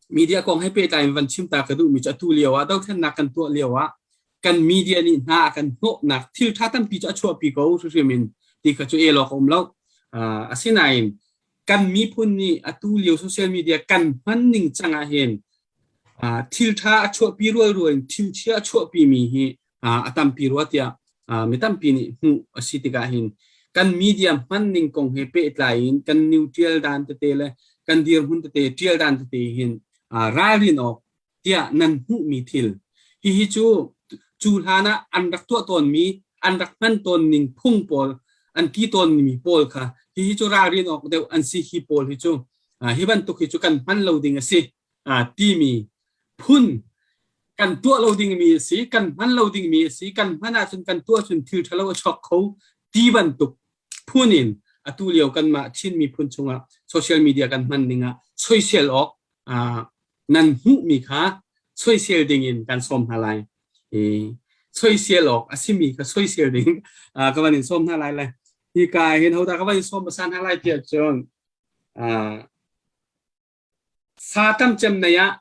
Media kong he pehtlai in van chim ta ka duhmi cu atu lio ah dothlennak kan tuah lio ah kan media nih hna a kan hnawhnak thil ṭha tampi cu a chuahpi ko hrimhrim in ti kha cu el awk a um lo. Uh, asinain kan miphun nih atu lio social media kan hman ning cang ah hin uh, thil ṭha a chuahpi rualrual in thil chia a chuahpi mi hi a tampi rua tiah mi tampi nih hmuh a si tikah hin kan media hman ning kong he pehtlai in kan new ṭial dan tete le kan dirhmun tete ṭial dan tete hin ralrin awk tiah nan hmuhmi thil hihi cu cu hlan ah an rak tuah tawnmi an rak hman tawn ning phung pawl an ti tawnmi pawl kha hihi cu ralrin awk deuh an si hi pawl hi cu hi bantuk hi cu kan hman lo ding a si timi phun kan tuah lo dingmi a si kan hman lo dingmi a si kan hman ahcun kan tuah cun thil ṭhalo a chuak kho ti bantuk phun in atu lio kanmah Chin miphun chungah social media kan hman ning ah soisel awk nan hmuhmi kha soisel ding in kan sawm hna lai. I soisel awk a simi kha soisel ding ka van in sawm hna lai le hi ka hin hodah ka van in sawm hmasa hna lai tiah cun Fa tam cem nei ah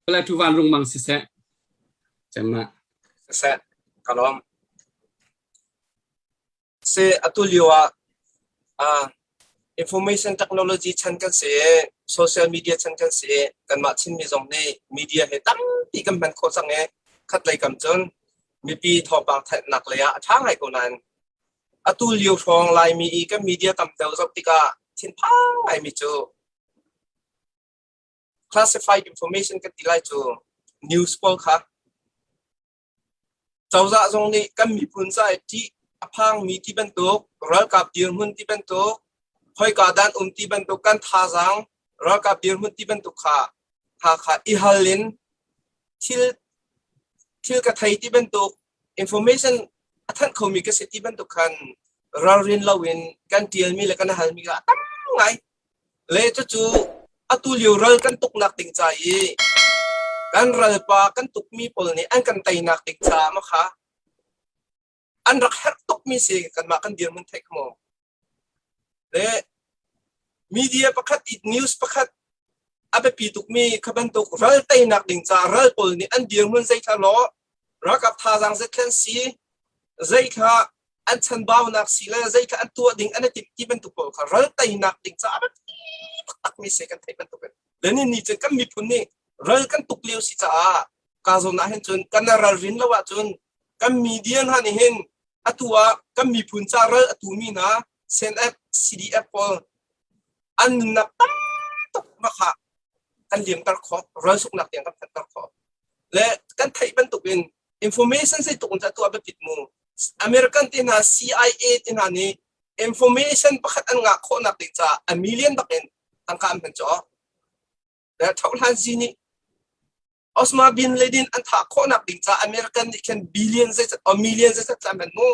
Plateau vanrung mang siseh cem ah. Siseh ka lawm. Si atu lio ah uh, information technology chan kan si i social media chan kan si i kanmah Chinmi zong nih media he tampi kan hman khawh cang i khatlei kam cun mipi thawngpang theihnak lei ah a ṭha ngai ko nain Atu lio hrawng Laimi i kan media tam deuh zoh tikah thinphang ngaimi cu classified information kan ti lai cu news pawl kha cozah zong nih kan miphun ca i ṭih a phangmi ti bantuk ralkap dirhmun ti bantuk khoika dan um ti bantuk kan thazaang ralkap dirhmun ti bantuk kha kha kha i hal in thil thil ka thei ti bantuk information a thanh khomi ka si ti bantuk khan ralrin loin kan ṭialmi le kan halmi kha a tam ngai. Le cucu atu lio ral kan tuknak ding ca i kan ralpa kan tukmi pawl nih an kan teinak ding caah ma kha an rak herh tukmi si kanmah kan dirhmun theih kha maw. Le media pakhat i news pakhat a biapi tukmi kha bantuk ral teinak ding caah ral pawl nih an dirhmun zeithla law ralkap thazaang zeithlen si zeithla an chanbaunak si le zeithla an tuah ding an i timh ti bantuk pawl kha ral teinak ding caah a biapi taktakmi si kan theih bantuk in le ni ni cun kan miphun nih ral kan tuk lio si caah ka zawn ah hin cun kan ralrin lo ahcun kan media hna nih hin atu ah kan miphun ca ral a tumi hna CNF, CDF pawl an nunnak tam tuk makha kan liamter khawh ral suknak tiang kan phanter khawh le kan theih bantuk in information sei tuk in atu ah biapit mu American te hna CIA te hna nih information pakhat an ngah khawhnak ding caah a million bak in tangka an hman caw le thohlan zi nih Osama bin Laden an thah khawhnak ding caah American nih khan billion zeizat or million zeizat an hman mu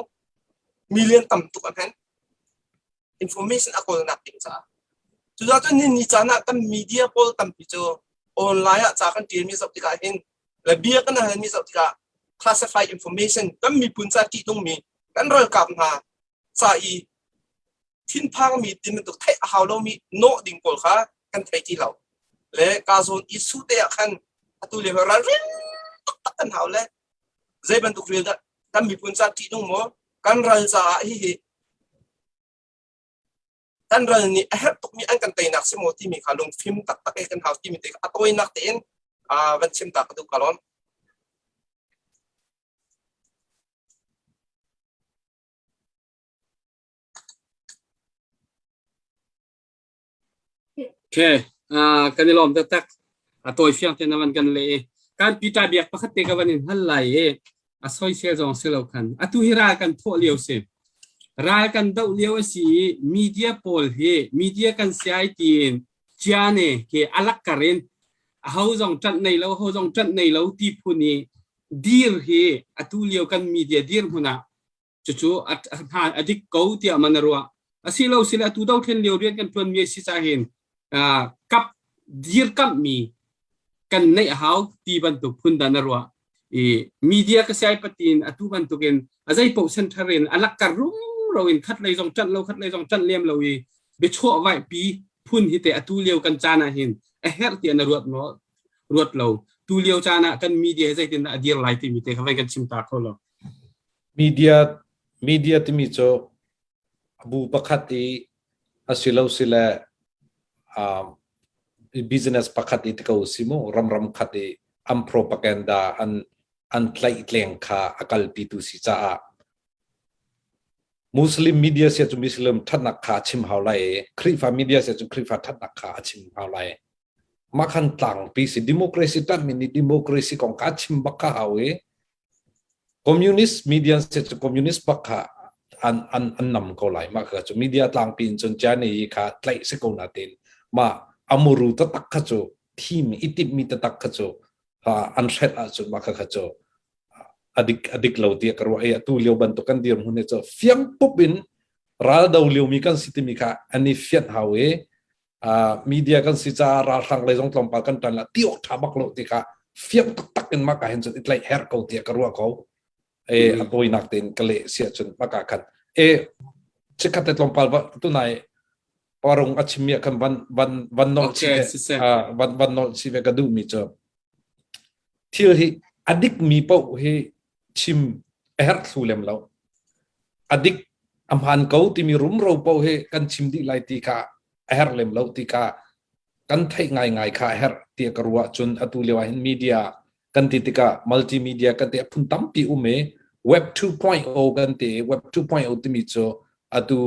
million tam tuk an hman information a kawlnak ding caah cucaah cun ni ni caan ah kan media pawl tampi cu online ah ca kan ṭialmi zoh tikah hin le bia kan halmi zoh tikah classified information kan miphun ca ṭihnungmi kan ralkap hna ca i thinphangmi ti bantuk theih a hau lomi nawh ding pawl kha kan thei ti lo le ka zawn i su te ah khan atu le ralring taktak kan hau le zei bantuk ril dah kan miphun ca ṭihnung maw kan ral caah hihi kan ral nih a herh tukmi an kan teinak si maw timi kha lungfim taktak i kan hau timi te a tawinak tein van chim ta ka duh ka lawm. Okay, uh, kan i lawm taktak. A tawi fiang te na van kan le i kan Peter biak pakhat te ka van in hal lai i a soisel zong si lo khan. Atu hi ral kan thawh lio si. Ral kan doh lio a si i media pawl hi media kan si ai tiin ciane ke alak karin a ho zong ṭanh nei lo ho zong ṭanh nei lo ti phun i dir hi atu lio kan media dir hmun ah cucu a dik ko tiah man a ruah asilo sile atu dothlen lio rian kan tuan mi si ca hin kap dirkamh mi kan neih a hau ti bantuk phun dan a ruah i media ka siai patin atu bantukin a zei poh center in a lakkar rumro in khat lei zong ṭanh lo khat lei zong ṭanh lem lo i biachuah vai pi phun hi te atu lio kan caan ah hin A herh tiah na ruat maw? Ruat lo. Tu lio caan ah kan media zeitin dah a dir lai timi te kha vai kan chim ta kho lo. Media media timi cu bu pakhat i asilo sile business pakhat i ti ko si mu ram ram khat i an propaganda an an tlaihtleng kha a kalpitu si caah Muslim media sia cu Muslim thatnak kha a chim hau lai i Khrihfa media sia cu Khrihfa thatnak kha a chim hau lai. Mah khan tlangpi si democracy ṭanhmi nih democracy kong kha a chim bak kha hau i communist media sia cu communist bak kha an an an nam ko lai. Mah kha cu media tlangpi in cun China i kha tlaih si ko natin mah amuru taktak kha cu thim i timhmi taktak kha cu an hrelh ahcun mah kha kha cu a dik lo tiah ka ruah i atu lio bantuk kan dirhmun hi cu fiang pup in raldo liomi kan si timi kha an i fianh hau i media kan si caah ralhrang lei zong tlawmpal kan ṭan la ti awk ṭha bak lo ti kha fiang taktak in mah ka hin cun i tlaih herh ko tiah ka ruah ko. E a tawinak tein ka leh si ahcun mah ka khan e chikkhat te tlawmpal va tunai parung a chimmi ah khan van van van nolh chi ve van van nolh chi ve ka duhmi cu Thil hi a dikmi paoh hi chim a herh thlu lem lo. A dik, a hmaan ko timi rumro paoh hi kan chim dih lai ti kha a herh lem lo ti kha kan theih ngaingai kha a herh tiah ka ruah. Cun atu lio ah hin media kan ti tikah multimedia kan ti a phun tampi um i Web 2.0 kan ti i Web 2.0 timi cu atu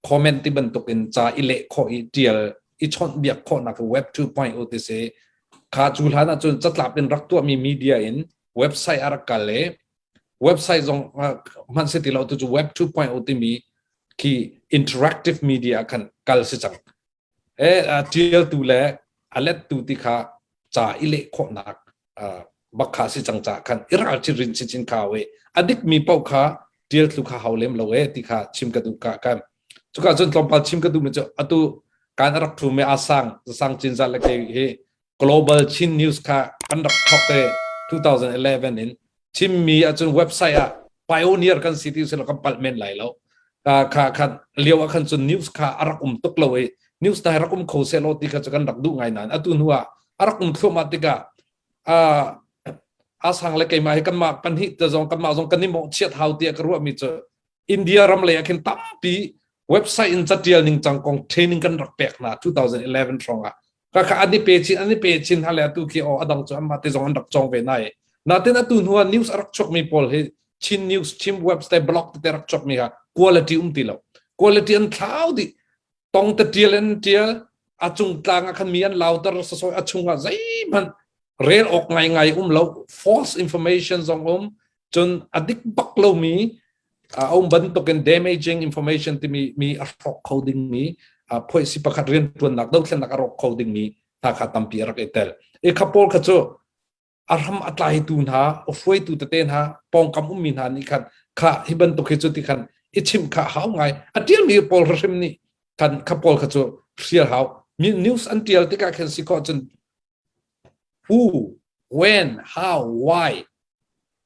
comment ti bantuk in ca i leh khawh i tial i chawnhbiak khawhnak web 2.0 ti si. Kha cu hlan ahcun catlap in rak tuahmi media in website a rak kal i website zong hmanh si ti lo tu cu web 2.0 timi khi interactive media khan kal si cang. E tialtu le a lettu ti kha ca i leh khawhnak bak kha si cang ca khan i ral chin rin chin chin kha we a dik mi paoh kha tial thlu kha hau lem lo e ti kha chim ka duh ka kan cuka cun tlawmpal chim ka duh mi cu atu kan rak thu me asang sang chin za le ke hi Global Chin News kha kan rak thok te 2011 in Chinmi ahcun website ah pioneer kan si ti sila kan palh men lai lo. Kha khan lio ah khan cun news kha a rak um tuk lo i news na rak um kho seh law ti kha cu kan rak duh ngai nain atu hnu ah a rak um thluahmah tikah a sang le keimah hi kanmah pahnih te zong kanmah zong kan i mawhchiat hau tiah ka ruahmi cu India ram lei ah khin tampi website in catial ning cang kong training kan rak pek hna 2011 hrawng ah ka kha an i pe chin an i pe chin hale atu khi o adang cu amma te zong an rak chong ve nai natin atu hnu ah news a rak chuak mi pawl hi Chin news Chin website blog te rak chuak mi ha quality um ti lo quality an thlau di tong te tial an tial a cung tlang ah khan mi an lauter sasoi a chung ah zeihmanh rel awk ngai ngai um lo false information zong um cun a dik bak lomi a um bantukin damaging information timi mi a hrawk kho dingmi phoihsi pakhat riantuannak dothlennak a rawk kho dingmi hna kha tampi a rak i tel i kha pawl kha cu a hram a tlaitu hna a hruaitu tete hna pawngkam ummi hna nih khan kha hi bantuk hi cu ti khan i chimh kha hau ngai a tialmi pawl hrim nih khan kha pawl kha cu hrial hau news an tial tikah khan si khawh cun Who, when, how, why.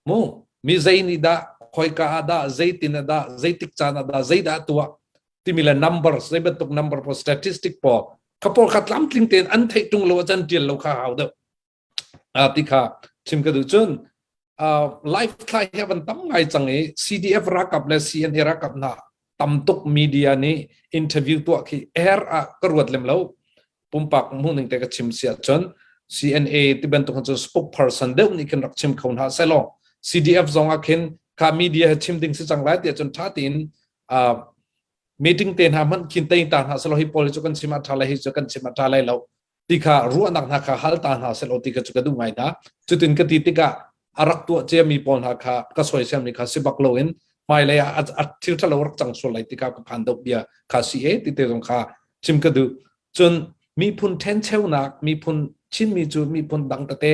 Mu, mi zei nih dah, khoika ah dah, zeitin ah dah, zeitik caan ah dah, zeidah tuah timi le numbers, zei bantuk number pawl, statistic pawl, kha pawl kha tlamtling tein an theih tung lo ah tial lo kha hau deuh. Ti kha chim ka duh cun live thla hi van tam ngai cang i CDF ralkap le CNA ralkap hna tam tuk media nih interview tuah khi air ah ka ruat lem lo pumpak hmuhning te ka chim si ahcun CNA ti bantuk cun spokesperson deuh nih khin rak chim kho hna selaw CDF zong ah khin kha media he chim ding si cang lai ti ahcun tha tein meeting te hna hmanh khin tei ta hna selaw hi pawl cu kan chim a tha lai hi cu kan chim a tha lai lo ti kha ruahnak hna kha hal ta hna selaw ti kha cu ka duh ngai hna cutin ka ti tikah a rak tuah ciami pawl hna kha ka soiselmi kha si bak loin hmailei ah a thil ṭhalo rak cang sual lai ti kha ka phan deuh bia kha si e ti te zong kha chim ka duh cun miphun ṭhencheunak miphun Chinmi cu miphun dang tete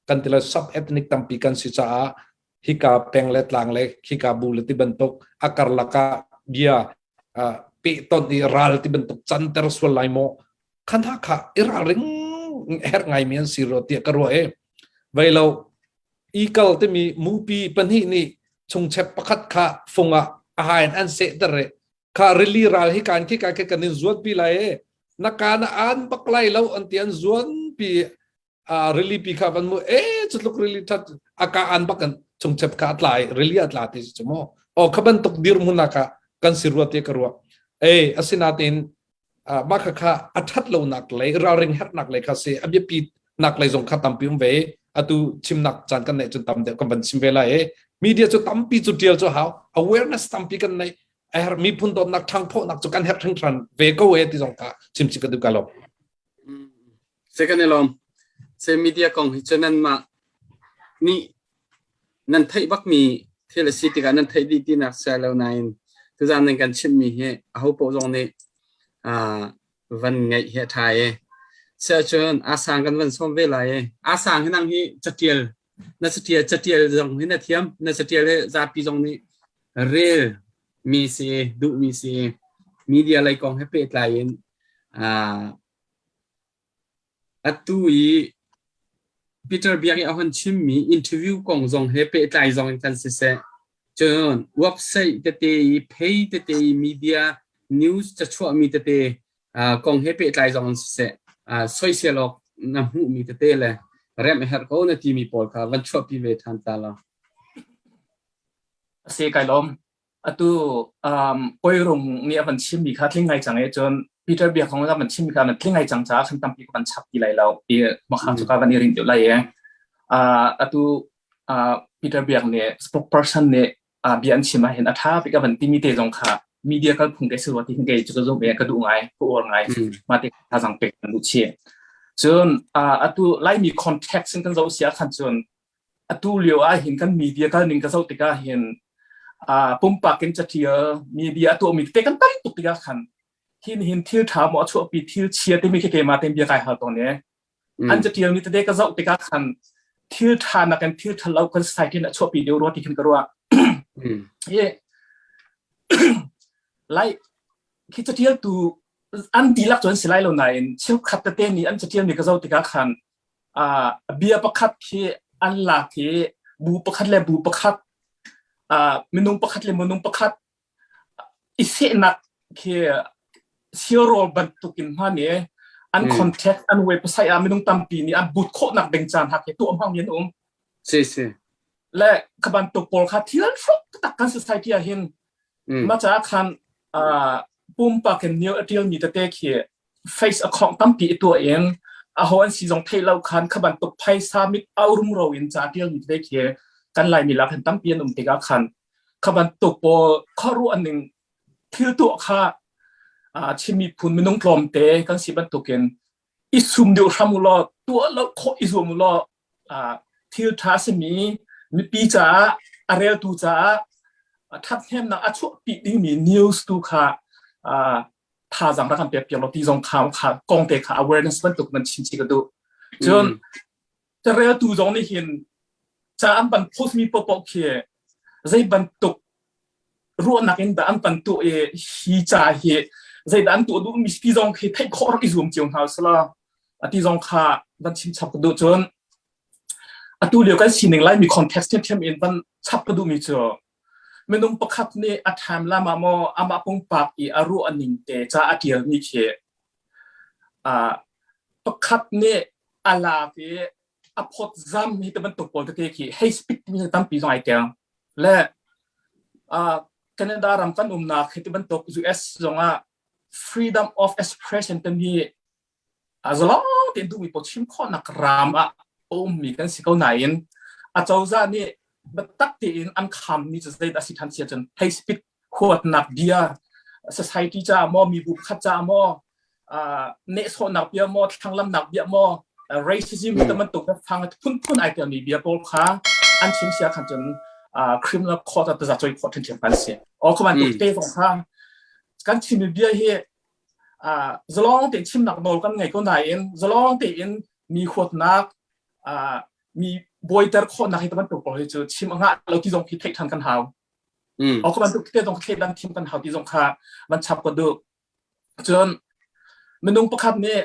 kan ti lo sub ethnic tampi kan si caah hika peng le tlang le khika bu le ti bantuk a karlak ah bia pehtonh i ral ti bantuk canter sual lai maw khan ha kha i ralring herh ngaimi an si rua tiah ka ruah e vei lo ikal timi mupi pahnih nih chungchep pakhat kha fung ah a hain an sehter e kha rili ral hi kan khi ka kan in zuan pi lai e na ka na an bak lai lo an ti an zuan. nganpi a rili pi kha van mu e cutluk rili that aka an bak kan chungchep kha atla i rili atla ti cu mu o kha bantuk dirhmun ah kha kan si rua te ka ruah e asinain mah kha kha a that lonak lei ralring herhnak lei kha si a biapi nak lei zong kha tampi um ve atu chimnak caan kan neih cun tam deuh kan van chim ve lai e media cu tampi cu tial cu hau awareness tampi kan nei a herh miphun dawtnak ṭhangphawhnak cu kan herh hringhran ve ko e ti zong kha chim chi ka duh ka lo Se kan i lawm. Se media kong hi cu nanmah nih nan theih bakmi thil a si tikah nan theih dih tinak si lo nain tuzaan nan kan chimhmi hi aho paoh zong nih van ngaih hi a ṭha i siahcun asang kan van sawm ve lai i asang hi nang hi catial na catial catial zong hi na thiam na catial hi zapi zong nih rel mi si duhmi si media lei kong he pehtlai in Atu i Peter Biak i a hun chimmi interview kong zong he pehtlai zong in kan siseh, cun website tete i phei tete i media news cachuahmi tete kong he pehtlai zong in siseh, soisel awk na hmuhmi tete le remh a herh ko na timi pawl kha van chuahpi ve ṭhan ta law. A si, kai lawm. Atu um, Kawirung nih a van chimmi kha tling ngai cang i cun Peter Biak zong a van chimmi kha van tling ngai cang caah khan tampi ka van chap ti lai lo i makha cu ka van i rin deuh lai i uh, atu uh, Peter Biak nih spokesperson nih uh, bia an chim ah hin a ṭha bik a van timi te zong kha media kal phung ke si rua ti hin kei cu ka zumh i ka duh ngai ka uar ngai mah te thazang pek kan duh chih cun uh, atu Laimi context in kan zoh si ah khan cun atu lio ah hin kan media kal ning ka zoh tikah hin pumpak in catial media a tuahmi tete kan tam tuk tikah khan hin hin thil ṭha maw a chuahpi thil chia timi khi keimah tein bia kai hal tawn e an catial mi tete ka zoh tikah khan thil ṭha nakin thil ṭha lo kan society in a chuahpi deuh rua ti khin ka ruah hi lai khi catial tu an dihlak cu an si lai lo nain cheukhat tete nih an catial mi ka zoh tikah khan bia pakhat khi an lak i bu pakhat le bu pakhat minung pakhat le minung pakhat i sehnak khi sialrawl bantukin hman i an contact an website ah minung tampi nih an boot khawhnak ding caan hak hi tuah hmang mi an um. Si si. Le kha bantuk pawl kha thil an hruk tak kan society ah hin mah caah khan pumpak in nil a tialmi tete khi face a khong tampi i tuah in aho an si zong theih lo khan kha bantuk phaisa mit au rumro in ca tialmi tete khi kan Laimi lak hin tampi an um tikah khan kha bantuk pawl khuaruah ning thil tuah kha Chin miphun minung tlawmte kan si bantukin i sum deuh hram u law tuah lo khawh i zuam u law thil ṭha simi mipi caah a reltu caah ṭhathnemnak a chuahpi dingmi news tu kha thazaang rak kan pek piak lo ti zong kha kha kong te kha awareness bantuk man chim chi ka duh cun careltu zong nih hin ca an ban post mi popoh khi zei bantuk ruahnak in dah an pan tu i hi ca hi zeidah an tuah duh mi ti zong khi theih khawh rak i zuam cio hna sala ati zong kha van chim chap ka duh cun atu lio kan sining lai mi context thiam in van chap ka duh mi cu Minung pakhat nih a ṭham lam ah maw amah pumpak i a ruah ning te ca a ṭialmi khi pakhat nih a lak i a phawtzam hi ti bantuk pawl tete khi hei speak timi tampi zong ai tel. Le Canada ram kan umnak hi ti bantuk US zongah freedom of expression timi A zalong tein duhmi paoh chim khawhnak ram ah a ummi kan si ko nain acozah nih biatak tein an khammi cu zeidah a si ṭhan si ahcun hate speech huatnak bia society caah maw mibu pakhat caah maw nehsawhnak bia maw thlanglamnak bia maw racism te bantuk fang phunphun ai telmi bia pawl kha an chim sia khan cun criminal court ah taza choi khawh ṭhiamṭhiam kan si. O kha bantuk te zong kha kan chimmi bia hi zalong tein chimnak nawl kan ngei ko nain zalong tein mi huatnak mi buaiter khawhnak hi bantuk pawl hi cu chim a ngah lo ti zong khi theih than kan hau. O ka bantuk te zong thleidan thim kan hau ti zong kha van chap ko duh. Cun minung pakhat nih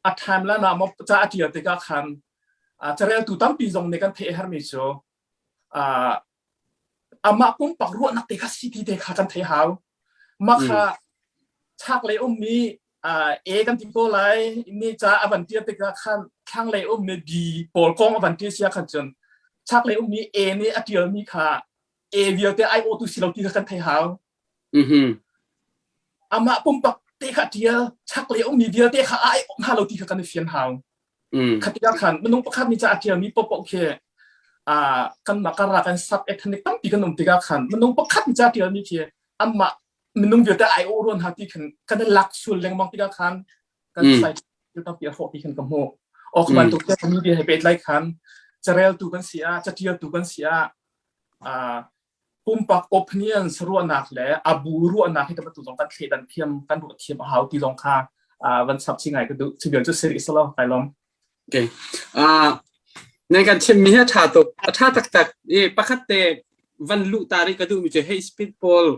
a timeline ah maw ca a tial tikah khan careltu tampi zong nih kan theih hermi cu amah pumpak ruahnak te kha si ti te kha kan thei hau. Mah kha chaklei ummi A kan ti ko lai ni ca a van tia tikah khan thlanglei ummi B pawl kong a van tia sia khan cun chaklei ummi A nih a tialmi kha A vialte ai awtu si lo ti kha kan thei hau. Amah pumpak te kha tial chaklei ummi vialte kha ai awh hna lo ti kha kan i fian hau. Khatika khan minung pakhat nih ca a tialmi paohpaoh khi kanmah karah kan sub ethnic tampi kan um tikah khan minung pakhat nih ca tialmi khi amah minung vialte ai awh ruan hna ti khan kan i lak sual lengmang tikah khan kan society tampi a hrawh ti khan ka hmuh. Ok bantuk te media he pehtlai khan careltu kan si ah catialtu kan si ah pumpak opinions ruahnak le abu ruahnak hi bantuk zong kan thleidan thiam kan ruah thiam a hau ti zong kha van chap chi ngai ka duh chu cu siri salo kai lom okay uh, nan kan chim mi hi a tha tuk a tha taktak i pakhat te van lu ta ri ka duh mi chu hey speed pawl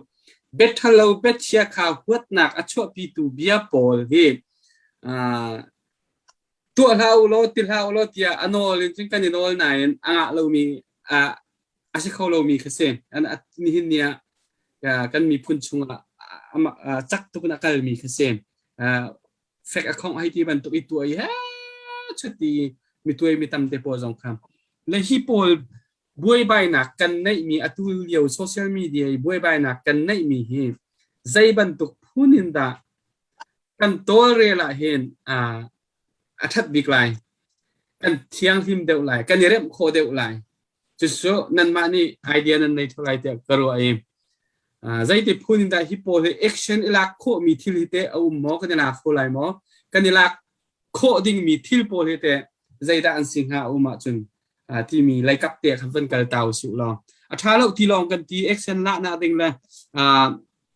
bet thalo bet chia kha huatnak a chuahpi tu bia pawl hi uh, tuah hlah u law ti hlah u law tiah a nawl in cun kan i nawl nain a ngah lomi a si kho lomi kha si. Nihin ni ah kan miphun chungah cak tuk in a kalmi kha si. Fek a khong hei ti bantuk i tuah i he chuti mi tuai mi tam te pawl zong kha. Le hi pawl buaibainak kan neihmi atu lio social media i buaibainak kan neihmi hi zei bantuk phun in dah kan tawlrel ah hin a ṭhat bik lai. Kan thianghlim deuh lai. Kan i remh khawh deuh lai. Cucu nanmah nih idea nan nei ṭheo lai tiah ka ruah i zeiti phun in dah hi pawl hi action i lak khawhmi thil hi teh a um maw? Kan i lak kho lai maw? Kan i lak khawh dingmi thil pawl hi teh zeidah an si hnga a um ahcun timi leikap te khan van kal ta usih law a ṭha lo ti lawng kan ti action laknak ding le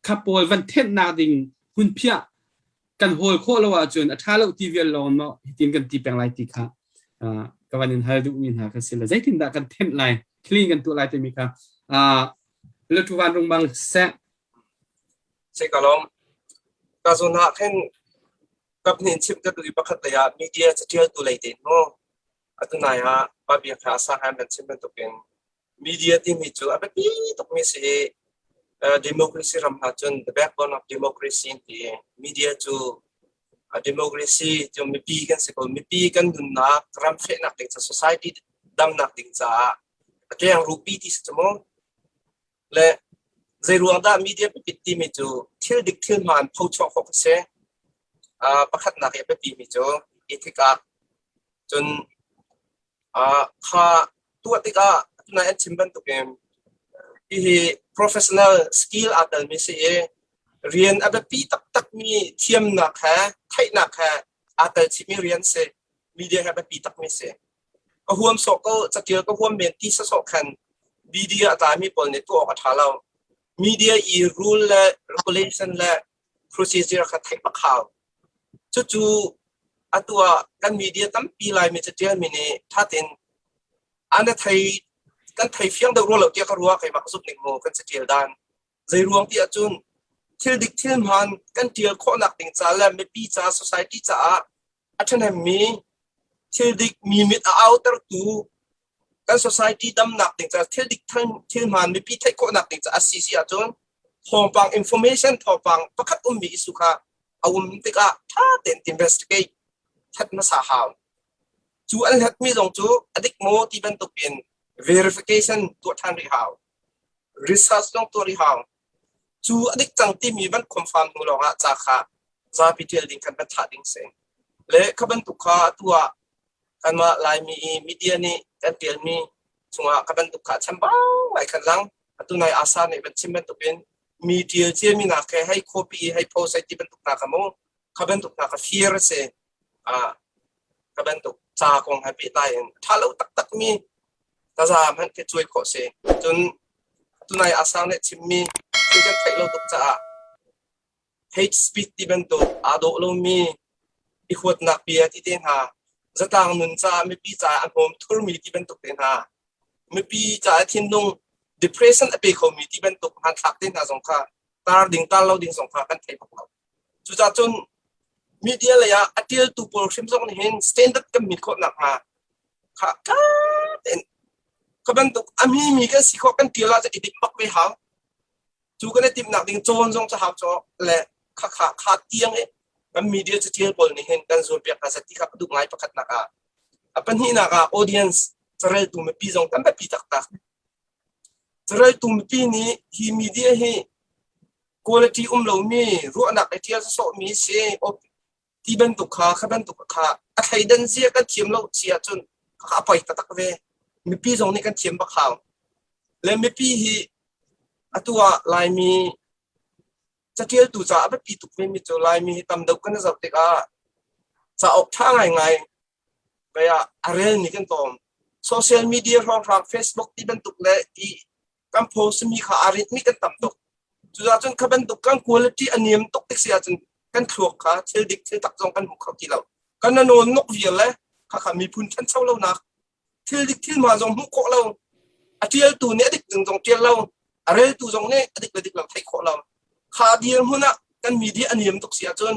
kha pawl van thenhnak ding hmunphiah kan hawl khawh lo ahcun a ṭha lo ti vial lawng maw hitin kan ti peng lai ti kha ka van in hal duhmi hna kan si le zeitindah kan thenh lai clean kan tuah lai timi kha Latu van rung bang seh Se ka lawm ka zawn ah khin kap nih chim ka duh i pakhat lei ah media catial tu lei te mu atu nai ah pa bia kha sa han nan chim bantukin Media timi cu a biapi tukmi si i democracy ram hna cun the backbone of democracy an ti i media cu democracy cu mipi kan si ko. Mipi kan nunnak ram fehnak ding ca society damnak ding caah a keng rupi ti si cu mu. Le zei ruang dah media biapit timi cu thil dik thil hmaan phochuah khawh a si. Pakhatnak i a biapi mi cu ethic ah cun Kha tuah tikah tunai an chim bantukin hihi professional skill aa telmi si i rian a biapi taktakmi thiamnak he theihnak he aa tel chihmi rian si. Media he biapi takmi si. Ka huam sawh ko, catial ka huam men ti sawsawh khan media a tlaimi pawl nih tuah awk a ṭha lo. Media i rule le regulation le procedure kha theih bak hau. Cucu atu ah kan media tampi Laimi catialmi nih ṭha tein an thei kan thei fiang deuh rua lo tiah ka ruah keimah ka zumh ning mu kan catial dan. Zei ruang ti ahcun thil dik thil hmaan kan ṭial khawhnak ding ca le mipi ca society caah a ṭhahnemmi thil dik mi mit a autertu kan society damnak ding caah thil dik thil hmaan mipi theih khawhnak ding caah a si si ahcun thawngpang information thawngpang pakhat ummi issue kha a um tikah ṭha tein investigate that hmasa hau. Cu an hlatmi zong cu a dik maw ti bantuk in verification tuah ṭhan rih hau. Research zong tuah rih hau. Cu a dik cang timi van confirm hnu lawngah ca kha zapi ṭial ding khan van thlah ding si. Le kha bantuk kha atu ah kanmah Laimi i media nih kan ṭialmi chungah kha bantuk kha a chambau ngai khan lang. Atu nai ASA nih van chim bantukin mi ṭial ciami nak he hei copy hei post hei ti bantuk hna kha mu kha bantuk hna kha fir a si. Ah kha bantuk ca kong he pehtlai in ṭha lo taktakmi taza hmanh khi cuai khawh si. Cun tunai ASA nih chimmi thil kan theih lo tuk caah hate speech ti bantuk aa dawh lomi i huatnak bia ti te hna zatlang nun caah mipi caah a hnawm thurmi ti bantuk te hna mipi caah thinlung depression a pe khomi ti bantuk hmanthlak te hna zong kha tar ding tar lo ding zong kha kan thei bak lo cucaah cun media lei ah a tialtu pawl hrim zong nih hin standard kan mit khawh nak hnga kha tein kha bantuk a mi mi kan si khawh kan tial ah i dik bak ve hau cu kan i timhnak ding cawn zong cu hau cawk le kha kha kha tiang i. Kan media catial pawl nih hin kan zuampiak hna seh ti kha ka duh ngai pakhatnak ah. A pahnihnak ah audience careltu mipi zong kan biapi taktak. Careltu mipi nih hi media hi quality um lomi ruahnak i ṭial sawsawhmi si ti bantuk kha kha bantuk kha a thleidan zia kan thiam lo si ahcun kha a poi taktak ve. Mipi zong nih kan thiam bak hau. Le mipi hi atu ah Laimi Catialtu caah a biapi tuk vemi cu Laimi hi tam deuh kan i zoh tikah cauk ṭha ngaingai pei ah a relmi kan tlawm. Social media hrawnghrang Facebook ti bantuk le i kan post mi kha aa rinhmi kan tam tuk. Cucaah cun kha bantuk kan quality a niam tuk tik si ahcun kan thluak kha thil dik thil tak zong kan hmu kho ti lo. Kan a nawn nok vial le khakha miphun ṭhancho lonak thil dik thil hmaan zong hmuh khawh lo a ṭialtu nih a dik ding zong ṭial lo a reltu zong nih a dik le dik lo theih khawh lo kha dirhmun ah kan media a niam tuk si ahcun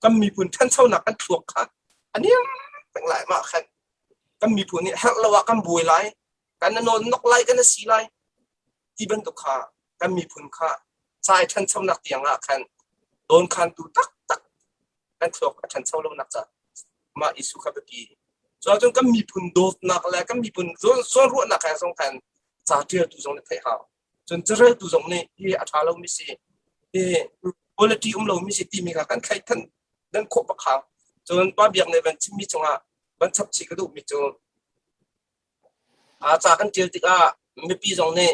kan miphun ṭhanchonak kan thluak kha a niam peng lai mah khan kan miphun nih herh lo ah kan buai lai kan nawn nok lai kan si lai ti bantuk kha kan miphun kha cai ṭhanchonak tiang ah khan dawnkhantu taktak kan thluak a ṭhancho lonak ca mah issue kha biapi. Cuahcun kan miphun dawtnak le kan miphun zawnruahnak he zong khan ca ṭialtu zong nih theih hau. Cun careltu zong nih hi a ṭha lomi si, hi quality um lomi si timi kha kan thlaih than dan khawh bak hau. Cun Pa Biak nih van chimmi cungah van chap chih ka duhmi cu ca kan ṭial tikah mipi zong nih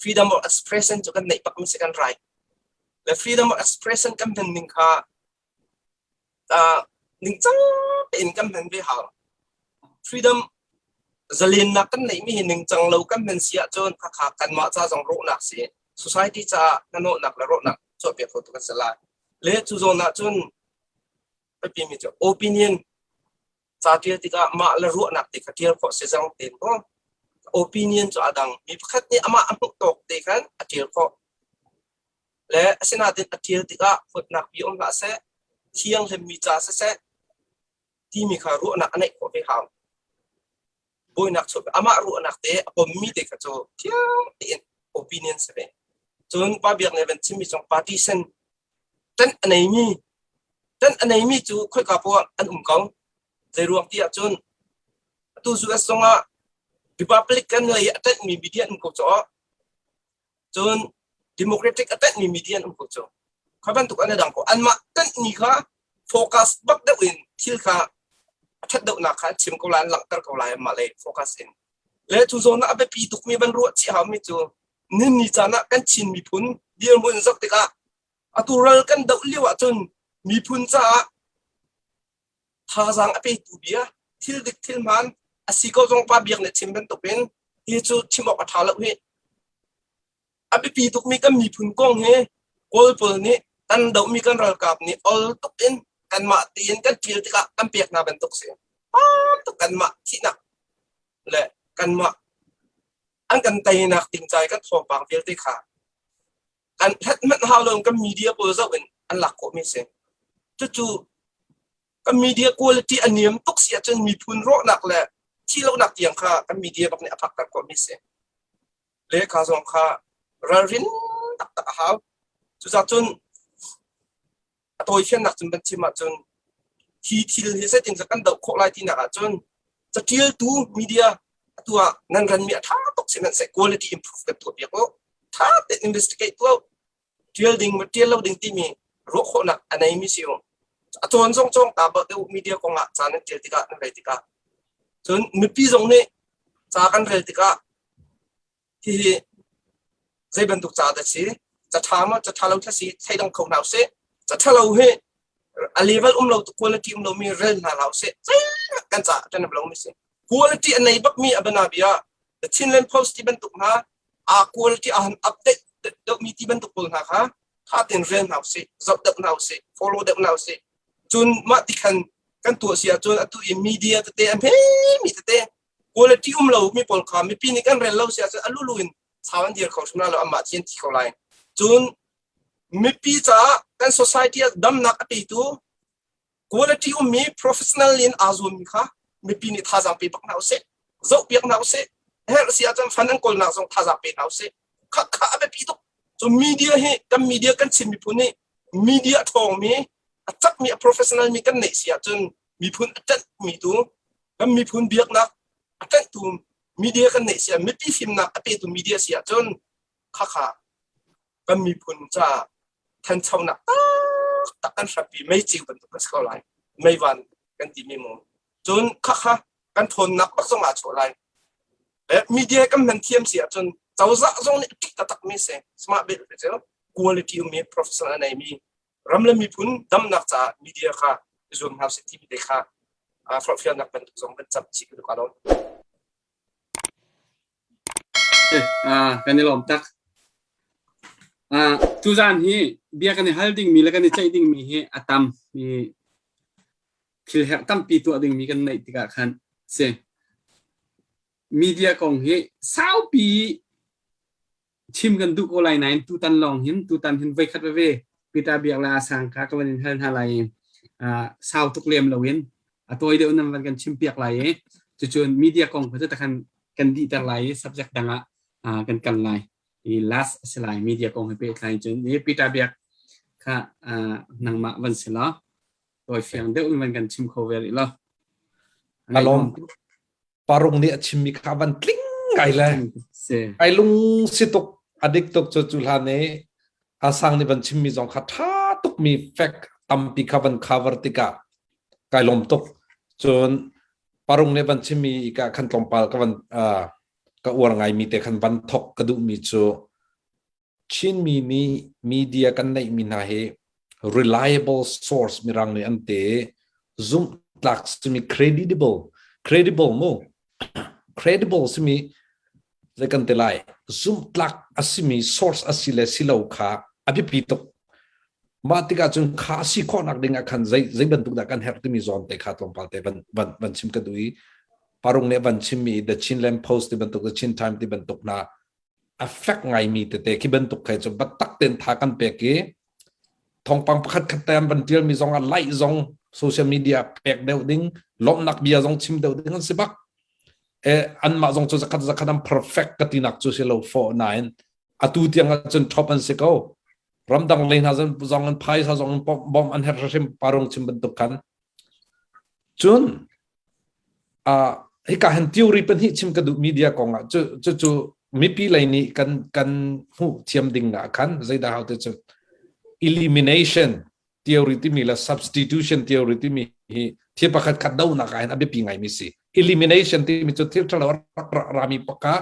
freedom of expression cu kan neih bak mi si kan right. Le freedom of expression kan hman ning kha ningcang tein kan hman ve hau. Freedom zalennak kan neihmi hi ningcang lo kan hman si ahcun khakha kanmah ca zong rawhnak si. Society caah hnahnawhnak le rawhnak chuahpiak khotu kan si lai. Le cu zawn ahcun biapimi cu opinion ca ṭial tikah mah le ruahnak te kha ṭial khawh si zang tein maw opinion cu a dang mi pakhat nih amah a hmuh tawk te khan a ṭial khawh le asinain a ṭial tikah huatnak bi um hlah seh thianghlimmi ca siseh timi kha ruahnak a neih khawh ve hau buainak chuah amah ruahnak te a pommi te kha cu thiang tein opinion si ve cun pa biak nih van chimmi zong partisan ṭanh a neimi ṭanh a neimi cu khoika poah an um ko. Zeiruang ti ahcun atu US zongah Republican lei a ṭanhmi media an um ko caw. Cun Democratic a ṭanhmi media an um ko cu. Kha bantuk an i dang ko. Anmah ṭanhmi kha focus bak deuh in thil kha a ṭhat deuhnak kha an chim ko lai, an langhter ko lai anmah lei focus in. Le cu zawn ah a biapi tukmi van ruah chih haumi cu ninni caan ah kan Chin miphun dirhmun zoh tikah atu ral kan doh lio ahcun miphun caah thazaang a petu bia thil dik thil hmaan a si ko zong pa biak nih chim bantukin hi cu chim awk a ṭha lo hi a biapi tukmi kan miphun kong hi Kawl pawl nih kan dohmi kan ralkap nih ol tuk in kanmah tiin kan ṭial tikah kan pek hna bantuk si pam tuk kanmah thihnak le kanmah an kan teinak ding ca i kan thawngpang vialte kha kan hlat hmanh hau lo kan media pawl zoh in an lak khawhmi a si. Cucu kan media quality a niam tuk si ahcun miphun rawhnak le thi lonak tiang kha kan media bak nih a phakter khawhmi a si. Le kha zong kha ralrin taktak a hau. Cucaah cun a tawifiannak cun van chim ahcun hi thil hi zeitin kan doh khawh lai tinak ahcun catialtu media atu ah nan ranmi a ṭha tuk sihmanhseh quality improve kan tuah piak u ṭha tein investigate tuah ṭial ding ṭial lo ding timi ruah khawhnak a neimi si u a cawn zong cawng ta bak deuh media kong ah ca nan ṭial tikah nan rel tikah cun mipi zong nih ca kan rel tikah Hihi zei bantuk ca dah si? Ca ṭha maw ca ṭha lo thla si thleidang kho hna usih. Ca ṭha lo hi a level um lo quality um lomi rel hna hlah usih. Zeihmanh kan ca ṭan lo mi si. Quality a nei bakmi a bana bia The Chinland Post ti bantuk hna a quality a han update deuhmi ti bantuk pawl hna kha tha tein rel hna usih, zoh deuh hna usih, follow deuh hna usih. Cun mah ti khan kan tuah si ahcun atu i media tete a hmemi tete quality um lo mi pawl kha mipi nih kan rel lo si ahcun a lulu in sau an dir kho hrim lai lo amah ci an thi ko lai cun mipi caah kan society ah damnak a petu quality ummi professional in aa zuammi kha mipi nih thazaang pe bak hna usih zoh piak hna usih herh si ahcun fund an kawlnak zong thazaang pe hna usih kha kha a biapi tuk cu media hi kan media kan Chin miphun nih media ṭhawngmi. A cakmi a professional mi kan neih si ahcun miphun a ṭanhmi tu kan miphun biaknak a ṭanhtu media kan neih si ah mipi fimnak a petu media si ahcun khakha kan miphun caah thanchonak taktak kan hrampi meiceu bantuk kan si ko lai meivan kan timi mu cun khakha kan thawnnak bak zong ah chuah lai media kan hman thiam si ahcun cozah zong nih ṭih taktak mi si smart bel cu quality ummi professional a neimi ram le miphun damnak caah media kha i zuam hna usih timi te kha forhfialnak bantuk zong kan cam chih ka duh lo. Kan i lawm tak. Tuzaan hi bia kan i hal dingmi le kan i ceih dingmi hi a tam i thil herh tampi tuah dingmi kan neih tikah khan si. Media kong hi saupi chim kan duh ko lai nain tutan lawng hin tutan hin voikhat veve Peter Biak le Asang kha ka van in hal hna lai i sau tuk lem loin a tawi deuh nan van kan chim piak lai i cucun media kong kha cu takhan kan dihter lai i subject dang ah kan kal lai i last a si lai media kong he pehtlai cun i Peter Biak kha nangmah van si law tawi fiang deuh in van kan chim kho ve rih lo. Alom Parung nih a chimmi kha van tling ngai le ai lung si tuk adik tuk cu cu hlan i asang nih van chimmi zong kha tha tuk mi fact tampi kha van cover tikah kai lawm tuk cun parung nih van chimmi ka khan tlawmpal ka van ka uar ngai mi te khan van thok ka duh mi cu Chinmi nih media kan neihmi hna hi reliable source mirang nih an ti zumhtlak simi credible credible mu credible simi zei kan ti lai zumhtlak a simi source a si le si lo kha a biapi tuk mah tikah cun kha si khawhnak ding ah khan zei zei bantuk dah kan herh timi zawn te kha tlawmpal te van van van chim ka duh i parung nih van chimmi The Chinland Post ti bantuk The Chin Time ti bantuk hna a fek ngaimi tete khi bantuk khi cu biatak tein tha kan pek i thawngpang pakhat khat te an van tialmi zong ah like zong social media pek deuh ding lawmhnak bia zong chim deuh ding an si bak e anmah zong cu zakhat zakhat an perfect ka tinak cu si lo fo nain atu tiang ah cun top an si ko ramdang lei hna zong an phaisa zong an bom an herh hrim parung chim bantuk khan cun hika hin theory pahnih chim ka duh media kong ah cu cu cu mipi lei nih kan kan hmuh thiam ding ah khan zeidah hau te cu elimination theory timi le substitution theory timi hi thil pakhat khat donak ah hin a biapi ngaimi si elimination timi cu thil ṭhalo rak rami paka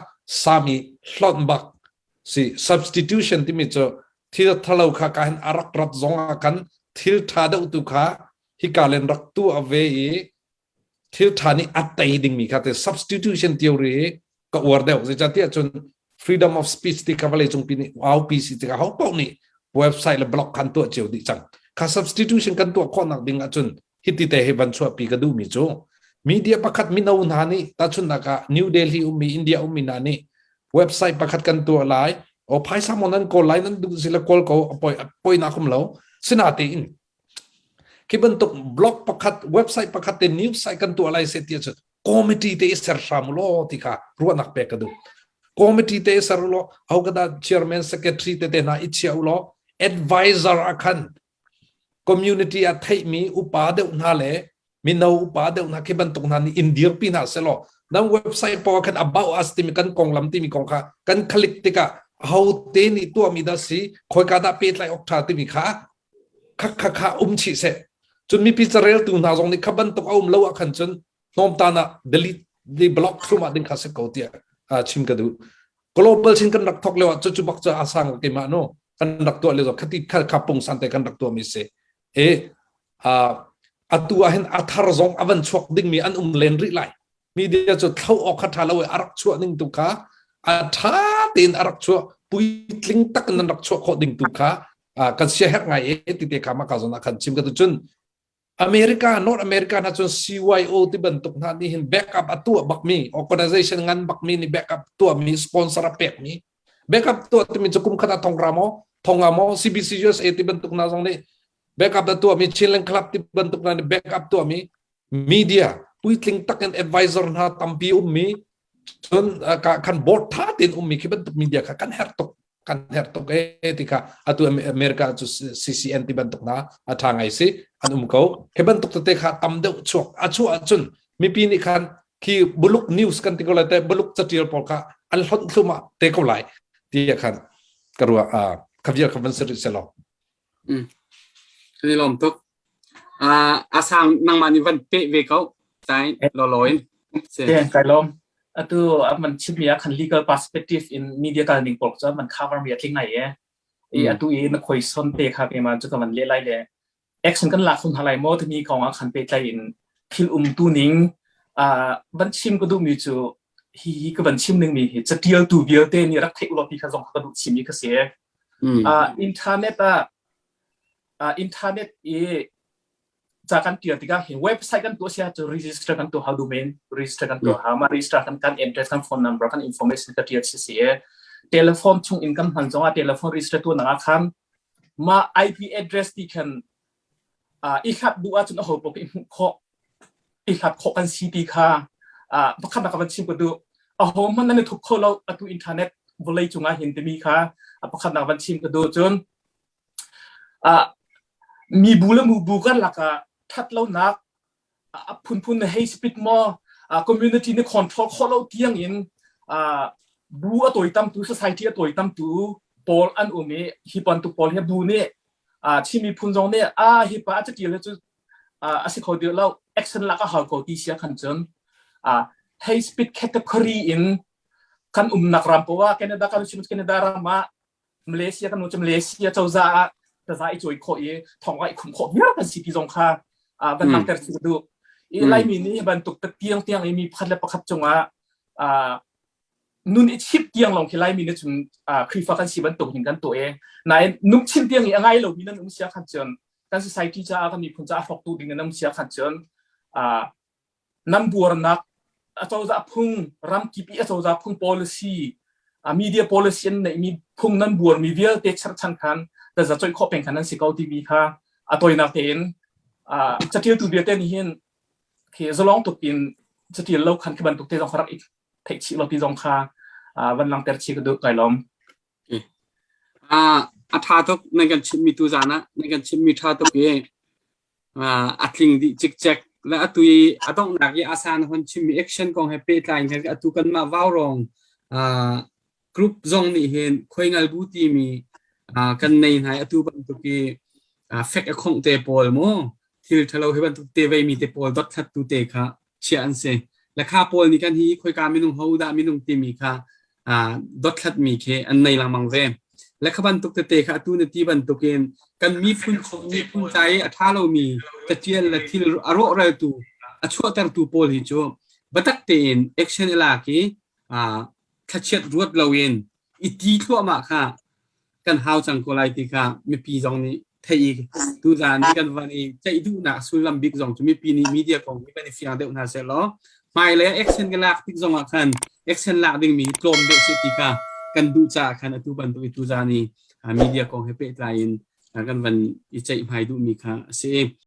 sami hlonh bak si substitution timi cu thil thalo kha ka hin a rak rat zong ah khan thil ṭha deuh tu kha hika len rak tu a ve i thil ṭha nih a tei dingmi kha te substitution theory hi ka uar deuh zeicahtiah cun freedom of speech ti kha vawlei cungpi nih aupi si tikah ho paoh nih website le blog khan tuah cio dih cang kha substitution kan tuah khawhnak ding ahcun hiti te hi van chuahpi ka duhmi cu media pakhat mino hna nih tahchunhnak ah New Delhi ummi India ummi hna nih website pakhat kan tuah lai o phaisa mo nan kawl lai nan duh sila kawl ko apoi apoi nak um lo sinatein Khi bantuk blog pakhat, website pakhat te news site kan tuah lai se ti ahcun committee te i ser hram law ti kha ruahnak pek ka duh. Committee te i ser law, ho ka dah chairman, secretary te te hna i chia u law, advisor ah khan community ah theihmi upa deuh hna le mino upa deuh hna khi bantuk hna nih in dirpi hna selaw nan website pawl khan about us timi kan konglam timi kong kha kan click tikah ho te nih tuahmi dah si khoika dah pehtlai awk ṭha timi kha kha kha kha um chih seh cun mipi careltu hna zong nih kha bantuk a um lo ah khan cun hnawmtan ah delete di block thrum ah ding kha si ko tiah chim ka duh global sin kan rak thok leo ah cu cu bak cu asang keimah no kan rak tuah leo khati kha kha pungsan te kan rak tuah mi si e atu ah hin athar zong avan chuak ding mi an um len rih lai media cu thlo awk kha ṭha lo i a rak chuah ning tu kha a ṭha tein a rak chuah puitling tak in an rak chuah khawh ding tu kha kan sia herh ngai e ti te kha ma ka zon ah khan chim ka tu cun America North America na cun CYO ti bantuk hna nih hin backup a tuah bak mi organization ngan bak mi nih backup tuah mi sponsor a pek mi backup tuah timi cu kum khat ah thong ra maw thong nga maw CBC USA ti bantuk hna zong nih backup a tuah mi Chinland Club ti bantuk hna nih backup tuah mi media puitling takin advisor hna tampi ummi cun khan board tha tein ummi khi bantuk media kha kan herh tuk. Kan herh tuk e ti kha atu America cu CCN ti bantuk na a tha ngai si an um ko. Hi bantuk tete kha tam deuh chuak a chuah ahcun mipi nih khan khi buluk news kan ti ko lai te buluk catial pawl kha an hlonh thluma te ko lai ti khan ka ruah kha vial kha van si rih selaw. Mm. Kan i lawm tuk. Uh, asang nangmah nih van peh ve ko. Tai lolo in. Te kai lawm. Atu man chimmi ah khan legal perspective in media kal ning pawl cu man cover mi a tling ngai e. I atu i na khoi son te kha ke ma cu ka van le lai le action kan lak hun halai mo timi kong ah khan pe tlai in thil um tu ning uh, van chim ka duh mi cu hi hi ka van chim ning mi hi catial tu vialte nih rak theih ulo ti kha zong ka duh chim mi kha si. Uh, internet ah uh, internet i ca kan tial tikah hin website kan tuah sia cu register kan tuah hau domain register kan tuah hau ma register kan kan address kan phone number kan information ka tial si si e telephone chung in kan hman zongah telephone register tu na khan ma IP address ti khan uh, i hlat duh ahcun a ho paoh i hmuh khawh i hlat khawh kan si ti kha uh, pakhat nak van chim ka duh a ho hmanh nan i thup kho lo atu internet vawlei cungah hin timi kha a pakhat nak van chim ka duh cun uh, mi bu le mu bu kan lakah that lonak a phunphun na hei speed maw community ni control khawh lo tiang in bu a tawi tam tu society a tawi tam tu pawl an um i hi bantuk pawl hi bu nih Chin miphun zong nih a hi pa a catial cu a si kho deuh lo action lak a hau ko ti sia khan cun hate speech category in kan umnak ram poah Canada kan chim Canada ram ah Malaysia kan cu Malaysia cozah ah taza i cawi khawh i thong ah i khum khawh viar kan si ti zong kha van langhter cu ka duh. I Laimi nih bantuk tiang tiang i mi pakhat le pakhat cungah nun i chip tiang lawng khi Laimi nih cun Khrihfa kan si bantuk hin kan tuah i nain nung chim tiang i a ngai lomi nan um sia khan cun kan society caah kan miphun caah hrawktu ding nan um sia khan cun nan buarnak acozah phung ramkip i acozah phung policy media policy an neihmi phung nan buarmi vialte cherhchan khan taza coih khawh peng khan nan si ko timi kha a toinak tein catialtu vialte nih hin khi zalong tuk in catial lo khan khi bantuk te zong rak i theih chih lo ti zong kha van langter chih ka duh kai lom. A tha tuk nan kan chimmi tu zan ah nan kan chimmi tha tuk i a tling dih cikcek le atu i a donghnak i asan hon chimmi action kong he pehtlai in atu kanmah vaurong group zong nih hin khuaingal bu timi kan nei hna i atu bantuk i fek a khongh te pawl mu thil ṭhalo hi bantuk te veimi te pawl dothlattu te kha chiah an si. Lekha pawl nih kan hi khoika minung ho dah minung timi kha dothlatmi khi an nei lengmang ve. Lekha bantuk tete kha atu na ti bantukin kan miphun miphun ca i a ṭha lomi catial le thil a rawhraltu a chuahtertu pawl hi cu biatak tein action i lak i thlachiat ruat loin i ti thluahmah kha kan hau cang ko lai ti kha mipi zong nih theih i tuzaan i kan van i ceih duhnak sullam bik zong cu mipi nih media kong hi kan i fiang deuh hna seh law hmailei ah action ka lak tik zong ah khan action lak dingmi hi tlawm deuh seh ti kha kan duh caah khan atu bantuk i tuzaan i media kong he pehtlai in kan van i ceih hmai duhmi kha a si.